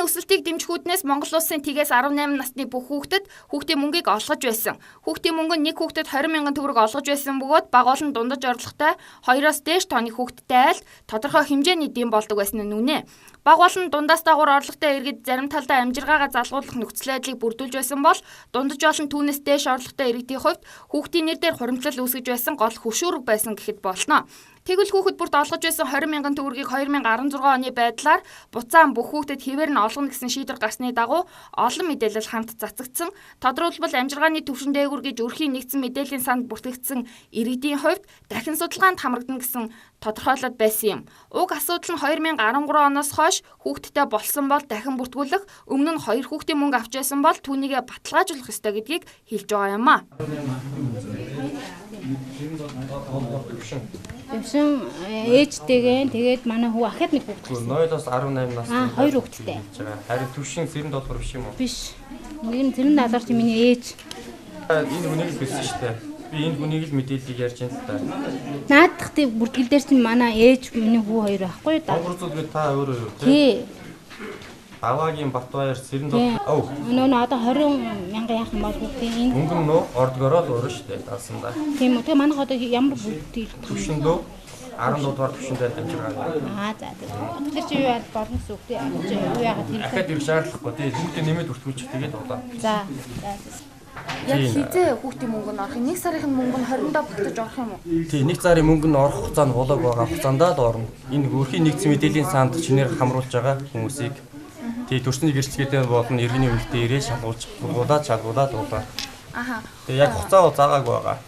Иргэдийн өсөлтийг дэмжих үүднээс Монгол улсын тэгээс 18 насны бүх хүүхдэд хүүхдийн мөнгийг олгож байсан. Хүүхдийн мөнгө нь нэг хүүхдэд 20 мянган төгрөг олгож байсан бөгөөд бага болон дундаж орлоготой 2-оос дээш тооны хүүхэдтэй айлд тодорхой хэмжээний дэм болдог байсан нь үнэ. Бага болон дундаас дагуур орлоготой иргэд зарим талдаа амжиргаагаа залгуулах нөхцөл байдлыг бүрдүүлж байсан бол дундаж болон түүнээс дээш орлоготой иргэдийн хувьд хүүхдийн нэр дээр хуримтлал үүсгэж байсан гол хөшүүрэг байсан гэхэд болно. Тэгвэл хүүхэд бүрт олгож байсан 20 мянган төгрөгийг 2016 оны байдлаар буцаан бүх хүүхдэд хэвээр нь олгоно гэсэн шийдвэр гарсны дагуу олон мэдээлэл хамт цацагдсан. Тодорхойлбол амжиргааны түвшин дээгүүр гэж өрхийн нэгдсэн мэдээллийн санд бүртгэгдсэн иргэдийн хувьд дахин судалгаанд хамрагдана гэсэн тодорхойлоод байсан юм. Уг асуудал нь 2013 оноос хойш хүүхэдтэй болсон бол дахин бүртгүүлэх, өмнө нь хоёр хүүхдийн мөнгө авч байсан бол түүнийгээ баталгаажуулах ёстой гэдгийг хэлж байгаа юм а. Төвшин ээжтэйгээ тэгээд манай хүү ахад нэг хүүхэд гарсан. 0-оос 18 насны Аа, хоёр хүүхэдтэй. хэлж байгаа. Харин төвшин зэрэн долбор биш юм уу? Биш. Нэг нь зэрэн даалгавар чи миний ээж. Энэ хүнийг л бэлсэн шүү дээ. Би энэ хүнийг л мэдээллийг ярьж байна л да. Наадах тий бүртгэл дээр чинь манай ээж миний хүү хоёр байхгүй юу да. Донгор зүйл та өөрөө юу тий? Тий. Даваагийн Батбаяр зэрэн Тий. долбор. Ов. Нөө нөө одоо 20 мянган яах юм бол хүүхдийн энэ Мөнгө нь нөө ордгороо л урна шүү дээ. Даасан да. тийм үү. Тэгээ манайх одоо ямар бүртгэл Төвшин дөө 17 дугаар төвшөндөө амжиргаа. Аа за тий. Тэгэхээр чи юу яа болно гэсэн үг тий. Чи юу яагаад тэр Ахаад ирэх шаардлагагүй тий. Хүүхдээ нэмээд бүртгүүлчих тэгээд удаа. За. За. Яг хизээ хүүхдийн мөнгө нь орох юм. Нэг сарын мөнгө нь 20-доо багтаж орох юм уу? Тий, нэг зарын мөнгө нь орох хугацаа нь болоог байгаа хугацаанд л орно. Энэ өрхийн нэгдсэн мэдээллийн санд шинээр хамруулж байгаа хүмүүсийг тий төрсний гэрчлэгээтэй болон иргэний үнэлтээ ирээ шалгуулж, тулгуулад шалгуулад уулаа. Аха. Тэгээ яг хугацаа бол заагаагүй байгаа.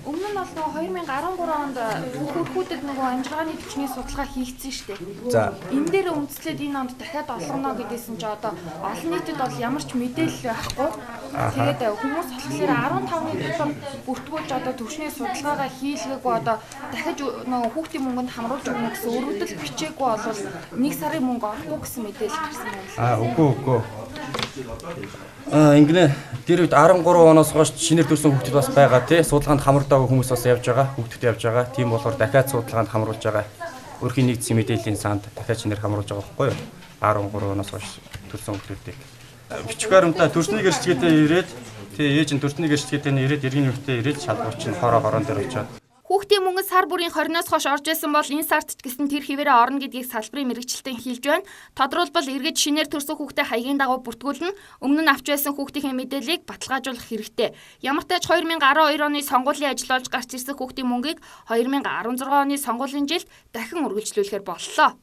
Өмнө нь бол нөгөө 2013 онд бүх өрхүүдэд нөгөө амжиргааны түвшний судалгаа хийгдсэн шүү дээ. За. Энэ дээр үндэслээд энэ онд дахиад олгоно гэдээсэн чи одоо олон нийтэд бол ямар ч мэдээлэл байхгүй. Тэгээд хүмүүс болохоор 15-ны дотор бүртгүүлж одоо түвшний судалгаагаа хийлгээгүй одоо дахиж нөгөө хүүхдийн мөнгөнд хамруулж өгнө гэсэн өргөдөл бичээгүй бол нэг сарын мөнгө орохгүй гэсэн мэдээлэл гарсан байна. Аа, үгүй үгүй. Аа, ингэнэ тэр үед 13 оноос хойш шинээр төрсэн хүүхдүүд бас байгаа тий. Судалгаанд хамрагдаагүй хүмүүс бас явж байгаа, хүүхдүүд явж байгаа. Тийм болохоор дахиад судалгаанд хамруулж байгаа. Өрхийн нэгдсэн мэдээллийн санд дахиад шинээр хамруулж байгаа байхгүй юу? 13 оноос хойш төрсэн хүүхдүүдийг. Бичих баримтаа төрсний гэрчлэгээтэй ирээд тий ээж нь төрсний гэрчлэгээтэй нь ирээд иргэний үнэлтээ ирээд шалгууч нь хороо хорон дээр очиод Хүүхдийн мөнгө сар бүрийн 20-оос хойш орж исэн бол энэ сард ч гэсэн тэр хэвээрээ орно гэдгийг салбарын мэргэжилтэн хэлж байна. Тодорхойлбол эргэж шинээр төрсөн хүүхдээ хаягийн дагуу бүртгүүлнэ. Өмнө нь авч байсан хүүхдийнхээ мэдээллийг баталгаажуулах хэрэгтэй. Ямар ч тач 2012 оны сонгуулийн ажил болж гарч ирсэн хүүхдийн мөнгийг 2016 оны сонгуулийн жилд дахин үргэлжлүүлэхээр боллоо.